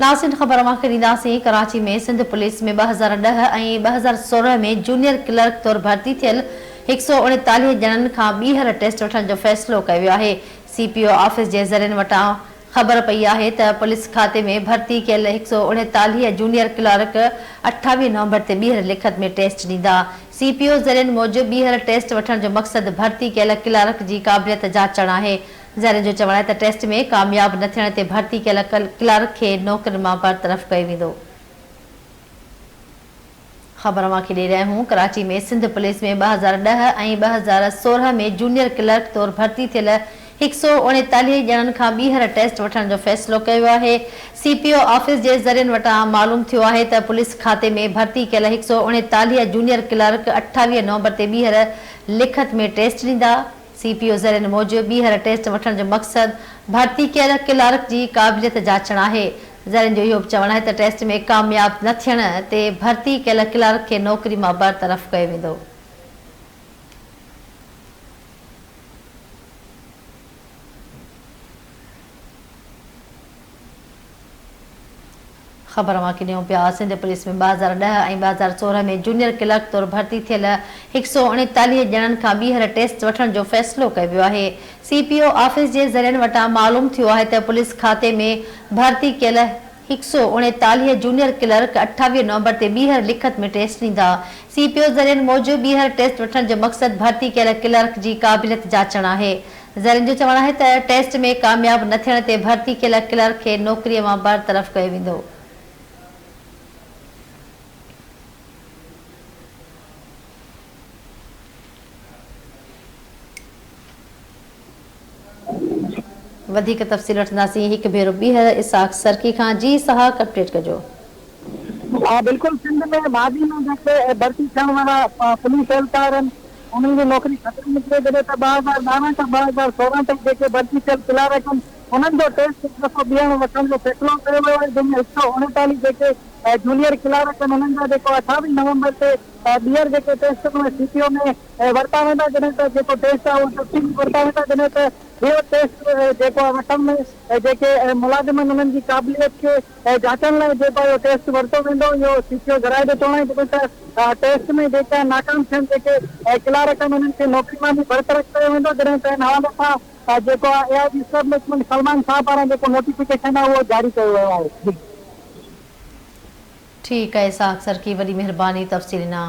ناظرين خبر اوهان کي ڏينداسين Karachi ۾ Sindh police ۾ 2010 ۽ 2016 ۾ junior clerk طور ڀرتي ٿيل 139 ڄڻن کان ٻيهر ٽيسٽ وٺڻ جو فيصلو ڪيو ويو آهي. سي پي او آفيس جي ذريعن وٽان خبر پئي آهي ته پوليس کاتي ۾ ڀرتي ڪيل 139 جونيئر ڪلارڪ 28 نومبر تي ٻيهر لکت ۾ ٽيسٽ ڏيندا. سي پي او ذريعن موجب ٻيهر ٽيسٽ وٺڻ جو مقصد ڀرتي ڪيل ڪلارڪ جي قابليت جاچڻ آهي. ذريعن جو چوڻ آهي ته ٽيسٽ ۾ ڪامياب نه ٿيڻ تي ڀرتي ڪيل ڪلارڪ کي نوڪرين مان برطرف ڪيو ويندو. خبر اوهان کي ڏئي رهيا آهيون Karachi ۾ Sindh police ۾ 2010 ۽ 2016 ۾ junior clerk طور ڀرتي ٿيل 139 ڄڻن کان ٻيهر ٽيسٽ وٺڻ جو فيصلو ڪيو ويو آهي. سي پي او آفيس جي ذريعن وٽان معلوم ٿيو آهي ته پوليس کاتي ۾ ڀرتي ڪيل 139 جونيئر ڪلارڪ 28 نومبر تي ٻيهر لکت ۾ ٽيسٽ ڏيندا. سي پي او ذريعن موجب ٻيهر ٽيسٽ وٺڻ جو مقصد ڀرتي ڪيل ڪلارڪ جي قابليت جاچڻ آهي. ذريعن جو اهو به چوڻ آهي ته ٽيسٽ ۾ ڪامياب نه ٿيڻ تي ڀرتي ڪيل ڪلارڪ کي نوڪري مان برطرف ڪيو ويندو. خبر اوهان کي ڏيون پيا سنڌ پوليس ۾ 2010 ۽ 2016 ۾ جونيئر ڪلارڪ طور ڀرتي ٿيل 139 ڄڻن کان ٻيهر ٽيسٽ وٺڻ جو فيصلو ڪيو ويو آهي. سي پي او آفيس جي ذريعن وٽان معلوم ٿيو آهي ته پوليس کاتي ۾ ڀرتي ڪيل 139 جونيئر ڪلارڪ 28 نومبر تي ٻيهر لکت ۾ ٽيسٽ ڏيندا. سي پي او ذريعن موجب ٻيهر ٽيسٽ وٺڻ جو مقصد ڀرتي ڪيل ڪلارڪ جي قابليت جاچڻ آهي. ذريعن جو چوڻ آهي ته ٽيسٽ ۾ ڪامياب نه ٿيڻ تي ڀرتي ڪيل ڪلارڪ کي نوڪري مان برطرف ڪيو ويندو. وڌيڪ تفصيل وٺنداسين هڪ ڀيرو ٻيهر اسحاق سرڪي کان جي اسحاق اپڊيٽ ڪجو. ها بلڪل سنڌ ۾ ماضي ۾ جيڪي ڀرتي ٿيڻ وارا پوليس اهلڪار آهن انهن جي نوڪري خطري ۾ پئي جڏهن ته 2012 کان 2016 تائين جيڪي ڀرتي ٿيل ڪلارڪ آهن انهن جو ٽيسٽ هڪ دفعو ٻيهر وٺڻ جو فيصلو ڪيو ويو آهي جنهن ۾ 139 جيڪي جونيئر ڪلارڪ آهن انهن جا جيڪو 28 نومبر تي ٻيهر جيڪي ٽيسٽ آهن اهي سي پي او ۾ ورتا ويندا جڏهن ته جيڪو ٽيسٽ آهي اهو تفصيلي ورتا ويندا جڏهن ته ٻيو ٽيسٽ جيڪو آهي وٺڻ ۾ جيڪي ملازم آهن انهن جي قابليت کي جاچڻ لاء جيڪو اهو ٽيسٽ ورتو ويندو اهو سي پي او ذرائع جو چوڻ آهي جڏهن ته ٽيسٽ ۾ جيڪا ناڪام ٿين جيڪي ڪلارڪ آهن انهن کي نوڪري مان به برطرف ڪيو ويندو جڏهن ته ان حوالي سان جيڪو آهي اي آء جي اسٽيبلشمينٽ سلمان شاهه پاران جيڪو نوٽيفڪيشن آهي اهو جاري ڪيو ويو آهي. جي. ٺيڪ آهي اسحاق سرڪي وڏي مهرباني تفصيل ڏنا.